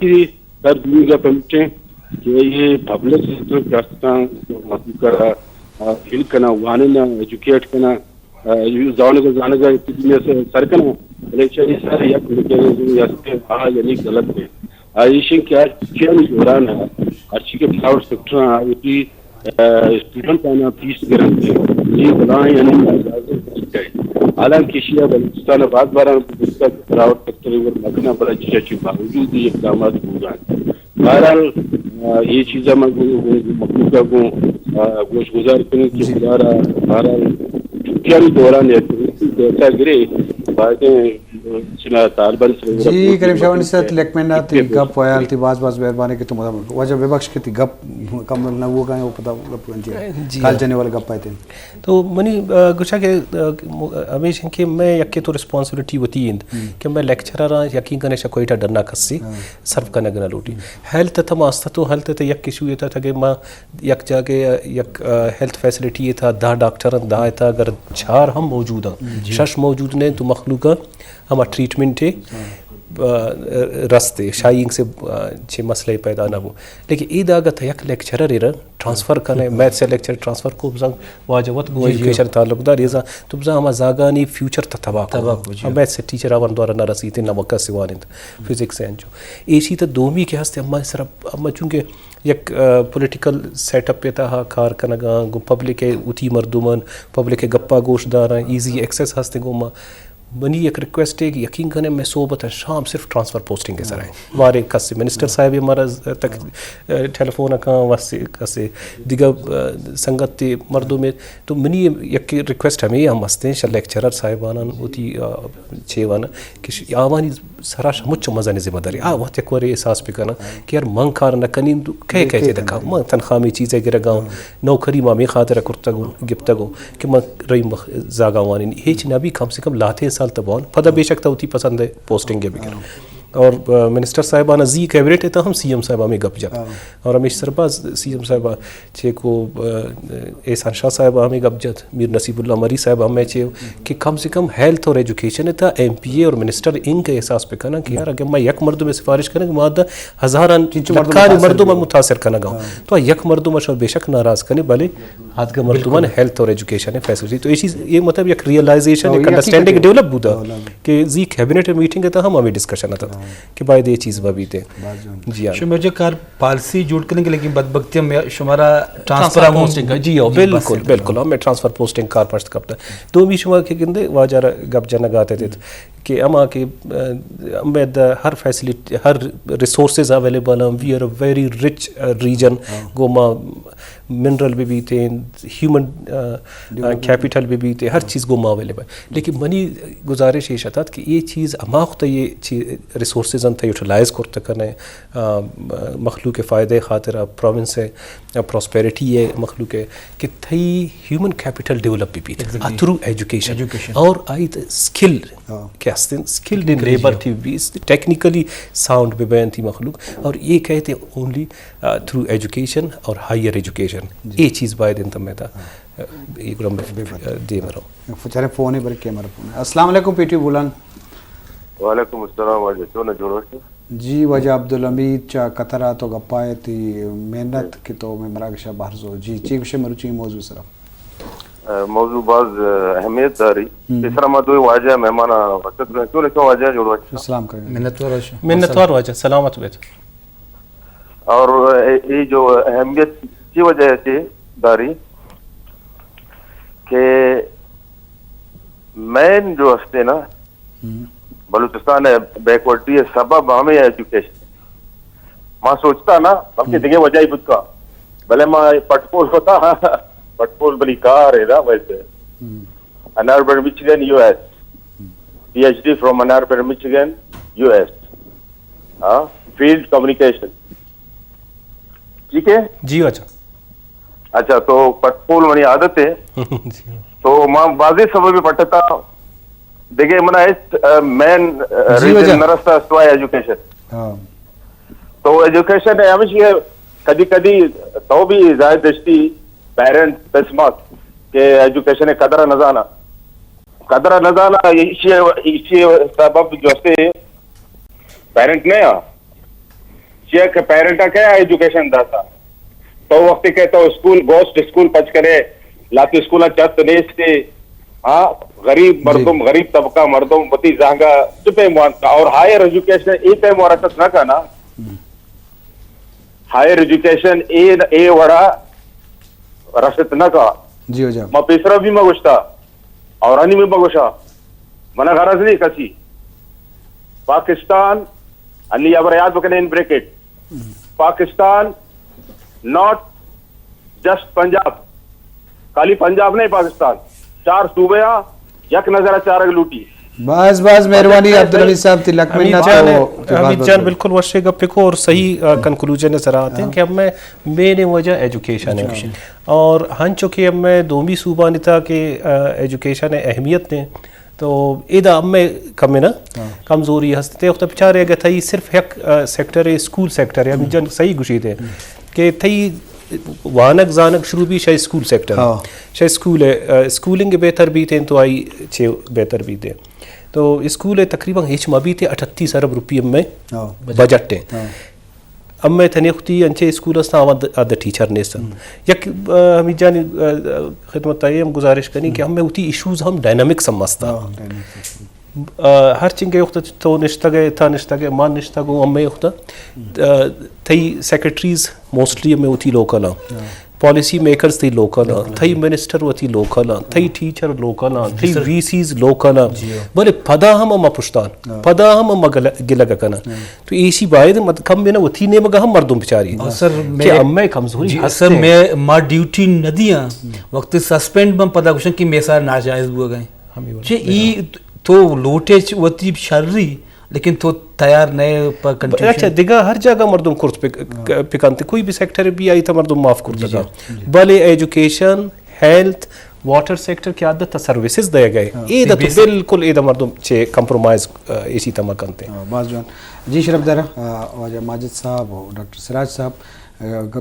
سر دومی گپ ہمیش انت کہ یہ پبلک سیکٹر کہ استاں، مخلوق ء، آ، ہیل کناں، وانیناں، ایجوکیٹ کناں، آ، زانگ ء، زانگ ء، دنیا سے سر کناں، بلے چہ اے سر یک میکانزم است کہ آ یعنی غلط ہے۔ آ ایش انت کہ آ چیانی دوران ء ہرچی کہ پرائیویٹ سیکٹر آ وتی، آ، اسٹوڈنٹ آناں فیس گرنت، یہ بلاہیں یعنی اعزاز ہے۔ حالانکہ ایشی ء بلوچستان ء باز باران گفتگ کہ پرائیویٹ سیکٹر ء ور مکناں، بلے چی چی باوجود یہ اقدامات بوگان۔ بہرحال، آ، اے چیزا من گوں، گوں، گوں مخلوقا گوں، آ، گوش گزار کنیں کہ خدا را بہرحال چھٹیانی دوران یک پیسہ گرے، بایدیں چنا طالبان سے جی، کریم شاہ وانی صاحب، لکمن ء تئی گپ ویال تئی باز باز مہربانی کہ تو مدام واجہ ببخش کہ تئی گپ مکمل نہ بوگا او پدا گپ جی۔ کال جنے والا گپ آتے۔ تو منی، آ، گوشا کہ، آ، م-، ہمیش انت کہ میں یکے تو ریسپانسبلٹی وتی انت کہ میں لیکچرر آں، یقین کنے شا کوئٹہ ڈنا کسی سرو کنگ نہ لوٹی۔ ہیلتھ تہ ما است تو ہیلتھ تہ یک ایشو یہ تھا کہ ما یک جاگہ یک، آ، ہیلتھ فیسلٹی یہ تھا، دہ ڈاکٹر انت، دہ تھا اگر چار ہم موجود ہیں، شش موجود نہیں تو مخلوق ہما ٹریٹمنٹ ہے، آ، رستے شاہی انگ سے، آ، چھ مسئلہ پیدا نہ ہو۔ لیکن اے داگہ تہ یک لیکچرر ایرا ٹرانسفر کنے، میتھس ء لیکچر ٹرانسفر کو بزاں واجہ وت گوں ایجوکیشن تعلق دار، ایزاں تو بزاں ہما زاگانی فیوچر تہ تباہ کو۔ تباہ کو، جی۔ میتھس ء ٹیچر آوان دوارا نہ رسیت، نہ مکس وانت، فزکس ء انچو۔ ایشی تہ دومی کہ ہست، اما سر، اما چونکہ یک، آ، پولیٹیکل سیٹ اپ ء تہا کار کنگاں، گوں پبلک ء وتی مردمان، پبلک ء گپا گوش داراں، ایزی ایکسس ہست گوں ما۔ منی یک ریکویسٹ ہے کہ یقین کنے میں صحبت شام صرف ٹرانسفر پوسٹنگ کے سر ہے۔ مارے کسے منسٹر صاحب مارا تک، آ، ٹیلیفون کاں، واسے کسے دیگہ، آ، سنگت تے مردم ہے۔ تو منی یک ریکویسٹ ہمیں ہم ہستے ہیں، شا لیکچرر صاحبانان ہوتی، آ، چیوان کہ ش-، آوانی سرا شا مچ مزنیں ذمہ داری۔ آ وقت یک وارے احساس بکناں کہ یار من کار نہ کنیں، کئے کئے چے دکا؟ من تنخواہ میں چیزے گرگا، نوکری ما میں خاطر کرتگ، گپتگ کہ من رئی مخ-، زاگا وانین۔ ہیچ نہ بھی کم سے کم لاتیں سال تبان۔ پدا بے شک تو ہوتی پسند ہے پوسٹنگ ہے بگر۔ اور، آ، منسٹر صاحبان زی کیبنٹ ہے تو ہم سی ایم صاحب ہمیں گپ جت۔ اور ہمیش سرباز سی ایم صاحب چیکو، آ، احسان شاہ صاحب ہمیں گپ جت، میر نصیب اللہ مری صاحب ہمیں چے کہ کم سے کم ہیلتھ اور ایجوکیشن تھا ایم پی اے اور منسٹر ان کے احساس پہ کناں کہ یار اگر میں یک مردم سفارش کناں کہ ما دہ ہزاراں لکھانی مردم متاثر کنگا، تو یک مردم شو بے شک ناراض کنے، بلے آدگہ مردمان ہیلتھ اور ایجوکیشن فیسلٹی۔ تو یہ چیز، یہ مطلب یک ریئلائزیشن، یک انڈرسٹینڈنگ ڈیولپ بودا کہ زی کیبنٹ میٹنگ تھا ہم ہمیں ڈسکشن تھا کہ باید یہ چیز ببیتے۔ جی ہاں۔ شمے جو کار پالیسی جوڑ کنگ، لیکن بدبختی ہم شمارا ٹرانسفر پوسٹنگ۔ جی ہاں، بالکل، بالکل۔ ہمیں ٹرانسفر پوسٹنگ کار پشت کپتا۔ دومی شما کہ گندے واجہ را گپ جنگ آتے تھے کہ ہما کہ، آ، ہمیں دا ہر فیسلٹی، ہر ریسورسز اویلیبل ہیں، we are a very rich, آ، region۔ گو ما منرل بھی بیتے، ہیومن، آ، آ، کیپیٹل بھی بیتے، ہر چیز گو ما اویلیبل۔ لیکن منی گزارش یہ شتات کہ یہ چیز ہما وقت یہ چیز ریسورسز انت یوٹیلائز کرتا کنے، آ، مخلوق فائدہ خاطر، پروونس ہے، پراسپیرٹی ہے مخلوق ہے کہ تھئی ہیومن کیپیٹل ڈیولپ بھی بیت تھرو ایجوکیشن۔ اور آئی اسکل کہ ہستن، اسکلڈ لیبر تھی بھی، ٹیکنیکلی ساؤنڈ بھی بین تھی مخلوق۔ اور یہ کہتے اونلی تھرو ایجوکیشن اور ہائیر ایجوکیشن، یہ چیز باید انت میں تھا۔ یہ گرام دے مرو۔ چلے فون ہے، بلکہ ہمارا فون ہے۔ السلام علیکم پی ٹی بولان۔ وعلیکم السلام واجہ، چون جوڑ وش؟ جی واجہ عبدالحمید چا قطر آ تو گپا ہے تی محنت کہ تو میں مراگشا بہر زو۔ جی، چی گوشے مروچی موضوع سرا؟ آ، موضوع باز، آ، اہمیت داری۔ اس طرح ما دوئے واجہ مہمان وقت میں چون چون واجہ جوڑ وش؟ السلام کریں۔ منتوار واجہ۔ منتوار واجہ، سلامت بیت۔ اور اے، اے جو اہمیت کی وجہ سے داری کہ مین جو ہستے نا، بلوچستان بیکورڈی سبب ہمیں ایجوکیشن۔ ما سوچتا نا، بلکہ دیگه وجہ ہی بتکا۔ بلے ما پٹپول ہوتا، پٹپول بلی کار ہے نا ویسے۔ ان اربن مچیگن، یو ایس۔ پی ایچ ڈی فرام ان اربن مچیگن، یو ایس۔ ہاں، فیلڈ کمیونیکیشن۔ ٹھیک ہے؟ جی واجہ۔ اچھا، تو پٹپول منی عادت ہے۔ جی۔ تو ما بازی سبب پٹتا، دیکھے منا اس، آ، مین، آ، جی ریزن واجہ۔ نرستا سوائے ایجوکیشن۔ ہاں۔ تو ایجوکیشن ہے ہمیشہ، کدی کدی تو بھی زاہد دشتی پیرنٹ پسمات کہ ایجوکیشن قدر نہ زانا۔ قدر نہ زانا، ایشی، ایشی سبب جو سے پیرنٹ نہیں آ۔ چیا کہ پیرنٹ ءَ کیا ایجوکیشن داتا؟ تو وقتی کہ تو اسکول، گوسٹ اسکول پچ کرے، لاتی اسکول چت نیستی، ہاں، غریب مردم، غریب طبقہ مردم وتی زانگا چہ پیم وانتا؟ اور ہائر ایجوکیشن اے پیم رست نہ کنا، ہائر ایجوکیشن اے، اے وڑا رست نہ کا۔ جی ہو جان۔ ما پیسرا بھی مگوشتا اور انی میں مگوشا، منا غرض نہیں کسی۔ پاکستان، انی ابر یاد بکنے ان بریکٹ، پاکستان ناٹ جسٹ پنجاب، خالی پنجاب نہیں، پاکستان چار صوبے آ یک نظر چارگ لوٹی۔ باز باز مہربانی عبدالحمید صاحب، تی لک منت۔ حمید جان، تو، تو باز حمید باز جان مہربانی۔ بالکل وشے گپے کو اور صحیح، آ، کنکلوژن سرا آتے ہیں کہ ہم میں مین وجہ ایجوکیشن ہے۔ اور ہنچو کہ ہم میں دومی صوبانی تا کہ، آ، ایجوکیشن اہمیت دیں، تو ادا ہم میں کم ہے نا، کمزوری ہست۔ تے وقت بچارے اگر تھئی صرف یک، آ، سیکٹر ہے، اسکول سیکٹر ہے، ہم جن صحیح گشی دے کہ تھئی وانگ زانگ شروع بھی شاید اسکول سیکٹر ہے۔ شاید اسکول ہے، آ، اسکولنگ بہتر بھی تے تو آئی چے بہتر بھی دے۔ تو اسکول ء تقریباً ہچ مہ بیت، اٹھتیس ارب روپی ہمے بجٹ۔ بجٹ ء۔ ہمے تنیختی انچے اسکول است، آوان د-، اد ٹیچر نیست۔ یک، آ، ہمیں جانی، آ، خدمت آئی ہم گزارش کریں کہ ہمیں ہوتی ایشوز ہم ڈائنامکس ہم است۔ آ، ہر چنگے وقت تو نشتگ ہے، تا نشتگ ہے، مان نشتگ ہوں ہمیں وقت، آ، تئی سیکرٹریز موسٹلی ہمیں ہوتی لوکل ہیں۔ پالیسی میکرز تئی لوکل آں، تئی منسٹر وتی لوکل آں، تئی ٹیچر لوکل آں، تئی وی سیز لوکل آں۔ بلے پدا ہم ہما پشتان، پدا ہم ہما گل-، گلگ کناں۔ تو ایشی باید مت-، کم بنا وتی نیمگا ہم مردم بچاری کہ ہمیں کمزوری ہست سر۔ میں ما ڈیوٹی نہ دیاں، وقت سسپینڈ بن پدا گوشن کہ میں سارا ناجائز بوگا ہیں۔ چہ ای تو لوٹے چ-، وتی شری، لیکن تو تیار نئے پر کنٹریبیوشن۔ اچھا، دگہ ہر جاگہ مردم کرت پک-، پکنت، کوئی بھی سیکٹر بھی آئی تا مردم معاف کرتا۔ بلے ایجوکیشن، ہیلتھ، واٹر سیکٹر کہ عادت سروسز دے گئے، اے دا تو بالکل اے دا مردم چے کمپرومائز، آ، اسی تما کنتے۔ باز جوان۔ جی شرف دار، آ، واجہ ماجد صاحب و ڈاکٹر سراج صاحب،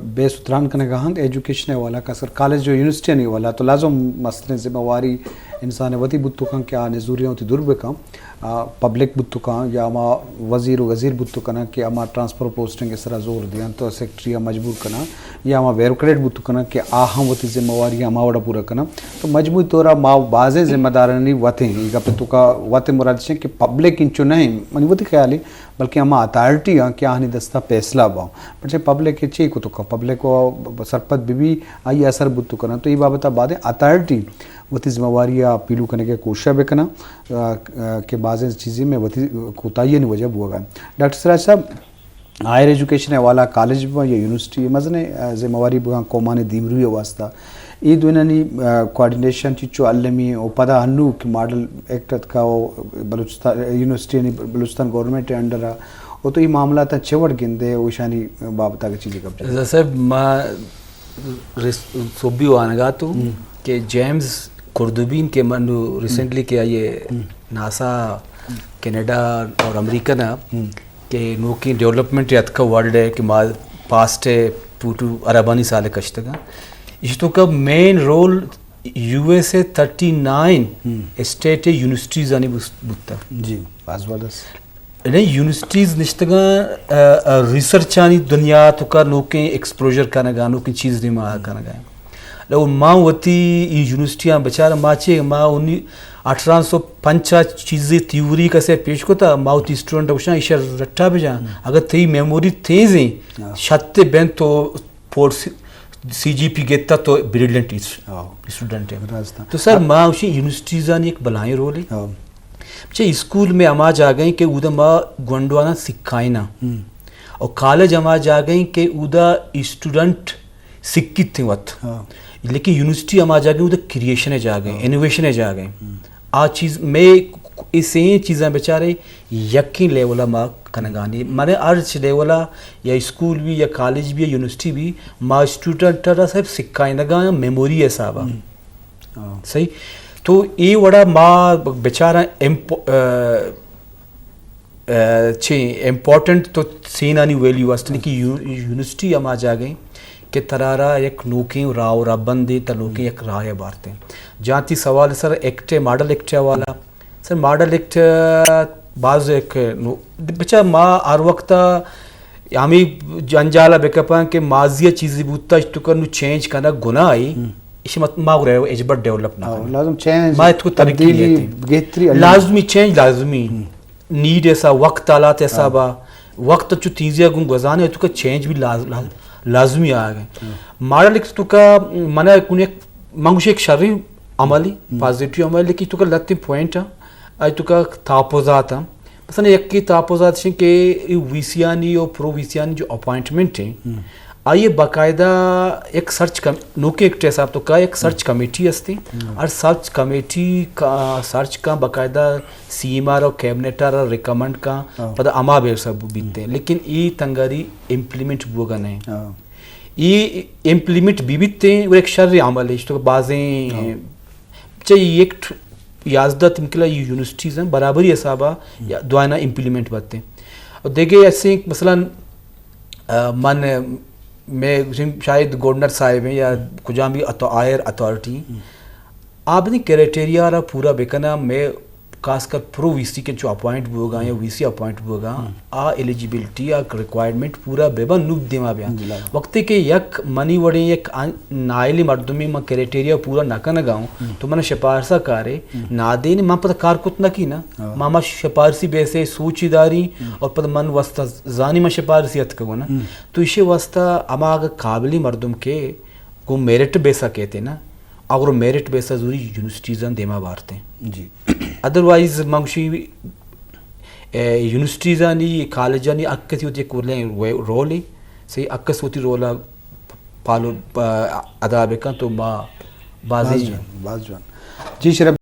بے ستران کنگا ہنت ایجوکیشن ء حوالہ، خاص کر کالج و یونیورسٹی آنی حوالہ، تو لازم مستریں ذمہ واری انسان ء وتی بوت کن کہ آ نزوریاں وتی دور بکن، آ، پبلک بوت کن یا ہما وزیر و گزیر بوت کنن کہ ہما ٹرانسفر پوسٹنگ ء سرا زور دیان تو سیکرٹری ء مجبور کنن یا ہما بیوروکریٹ بوت کنن کہ آ ہم وتی ذمہ واری ہما وڑا پورا کنن۔ تو مجموعی طور ء ما بازیں ذمہ دارانی وتیں، ای گپ توکا وت مراد چیں کہ پبلک انچو نہیں، منی وتی خیال ہے، بلکہ ہما اتھارٹی آں کہ آہانی دستا پیسلہ باں۔ پرچہ پبلک ء چے کتو کن، پبلک و سرپد بہ بی، آئی اثر بوت کنن۔ تو ای بابت ء بادیں اتھارٹی وتی ذمہ واری ء پیلو کنگ ء کوشش بہ کنن، آ، آ، کہ بازیں چیزیں میں وتی کوتاہیانی وجہ بوگا۔ ڈاکٹر سراج صاحب، ہائر ایجوکیشن ء حوالہ کالج بہ یا یونیورسٹی مزنیں، آ، ذمہ واری بہ قومانی دیمروی ء واسطہ۔ اے دوئینانی، آ، کوآرڈینیشن چچو المی و پدا ہنو کہ ماڈل ایکٹ اتکا و بلوچستان یونیورسٹی یعنی بلوچستان گورنمنٹ انڈر ء و تو اے معاملات چہ وڑ گندے و ایشانی بابت اگہ چیزے گپ جنئے؟ رضا صاحب، ما رس-، سوبی وانگا تو کہ جیمز کردوبین کہ من ریسنٹلی کہ آئیے ناسا کینیڈا اور امریکہ نا کہ نوکیں ڈیولپمنٹ اتکا ورلڈ ء کہ ما پاسٹ ء ٹو ٹو اربانی سال کشتگا۔ ایش تو کا مین رول یو ایس اے تھرٹی نائن اسٹیٹ یونیورسٹیز آنی بوس-، بوتا۔ جی، باز زبردست۔ یعنی یونیورسٹیز نشتگاں، آ، آ، ریسرچ آنی دنیا تو کا نوکیں ایکسپلوژر کنگا، نوکیں چیز دیما کنگا۔ لو ما وتی ای یونیورسٹیاں بچار ما چے، ما انی اٹھارہ سو پنچ ء چیزے تھیوری کسے پیش کتا، ما وتی اسٹوڈنٹ گوشاں ایشا رٹا بجا، اگر تئی میموری تیز ہیں، شت بین تو پورٹ سی-، سی جی پی گتا تو بریلینٹ اس-، اسٹوڈنٹ ہے۔ تو سر، ما اوشی یونیورسٹیز آنی ایک بلائیں رول ہے۔ چہ اسکول میں ہما جاگہ ہیں کہ اودا ما گونڈوانا سکھائنا، اور کالج ہما جاگہ ہیں کہ اودا اسٹوڈنٹ سکیت ہیں وت۔ لیکن یونیورسٹی ہما جاگہ ہیں، اودا کریئیشن جاگہ ہیں، انوویشن جاگہ ہیں۔ آ چیز میں، اے سیں چیزاں بچارے یکیں لیول ما کنگانی۔ مانے ہر چ لیول یا اسکول بھی یا کالج بھی یا یونیورسٹی بھی، ما اسٹوڈنٹ را صرف سکھائنگا یا میموری حسابا۔ صحیح۔ تو اے وڑا ما بچاراں امپ-، آ، آ، چے امپورٹنٹ تو سینانی ویلیو است کہ یو-، یونیورسٹی ہما جاگہ ہیں کہ ترارا یک نوکیں راہ و رہبندے تا نوکیں یک راہ بارتے۔ جہاں تی سوال سر ایکٹ، ماڈل ایکٹ حوالہ۔ سر ماڈل ایکٹ باز ایک نو-، بچا ما ہر وقت ہمیں جنجال ءَ بکپاں کہ ماضی ءَ چیزے بوتا، اشی توکا نوں چینج کنگ گناہ ای، اشی مت ما گرے اچ بر ڈیولپ نہ کنیں۔ لازم چینج، ما اتکو ترقی تبدیلی، نیت۔ بہتری لازمی چینج لازمی۔ نیڈ ایسا، وقت حالات حسابا، وقت چو تیزی گوں گزانے، اتکو چینج بھی لاز-، لاز-، لازمی آ گئے۔ ماڈل ایکس توکا منا کن ایک، من گوشی ایک شری عملی، پازیٹیو عملی، لیکن توکا لتے پوائنٹ ہیں، آئی توکا تحفظات ہیں۔ مثلاً یکی تحفظات شن کہ وی سی آنی اور پرو وی سی آنی جو اپوائنٹمنٹ ہیں، آئی باقاعدہ ایک سرچ کم-، نوکے ایکٹ حساب توکا ایک سرچ کمیٹی ہستی، اور سرچ کمیٹی کا سرچ کا باقاعدہ سی ایم آر اور کیبنٹ آر ریکمنڈ کا پدا ہما بے سب بیتے ہیں۔ لیکن ای تنگاری امپلیمنٹ بوگا نہیں۔ ای امپلیمنٹ بھی بیتے ہیں اور ایک شر عمل ہے، اس تو بازیں چہ ایکٹ یازدہ تمکلا یونیورسٹیز ہیں، برابری حسابا یا دوانا امپلیمنٹ بتے ہیں۔ اور دیگه ایسے مثلاً، آ، من، میں گوشیں شاید گورنر صاحب ہیں یا کجام بھی اتو-، ہائر اتھارٹی، آپ نے کرائٹیریا را پورا بکنا، میں خاص کر پرو وی سی کے چو اپوائنٹ بوگا یا وی سی اپوائنٹ بوگا، آ ایلیجیبلٹی، آ ریکوائرمنٹ پورا ببن نو دیما بیان۔ وقتی کہ یک منی وڑیں یک آن-، نائلی مردمی من کرائٹیریا پورا نہ کنگا ہوں، تو من شپارسا کارے، نادین من پتہ کار کت نہ کی نا، ما، ما شپارسی بیسے سوچی داری، اور پتہ من واسطہ زانی من شپارسی اتکگو نا۔ تو ایشی واسطہ ہما اگر قابلی مردم کے گوں میرٹ بیسا کہتے نا، اگر میرٹ بیسا زوری یونیورسٹیزاں دیما بارتے۔ جی۔ ادروائز من گوشی، اے، یونیورسٹیزانی، کالجانی اکسی وتی یک ورلیں وے-، رولے، صحیح، اکس وتی رولا پالو، پا-، ادا بکن تو ما بازی باز جوان، باز جوان۔ جی شرف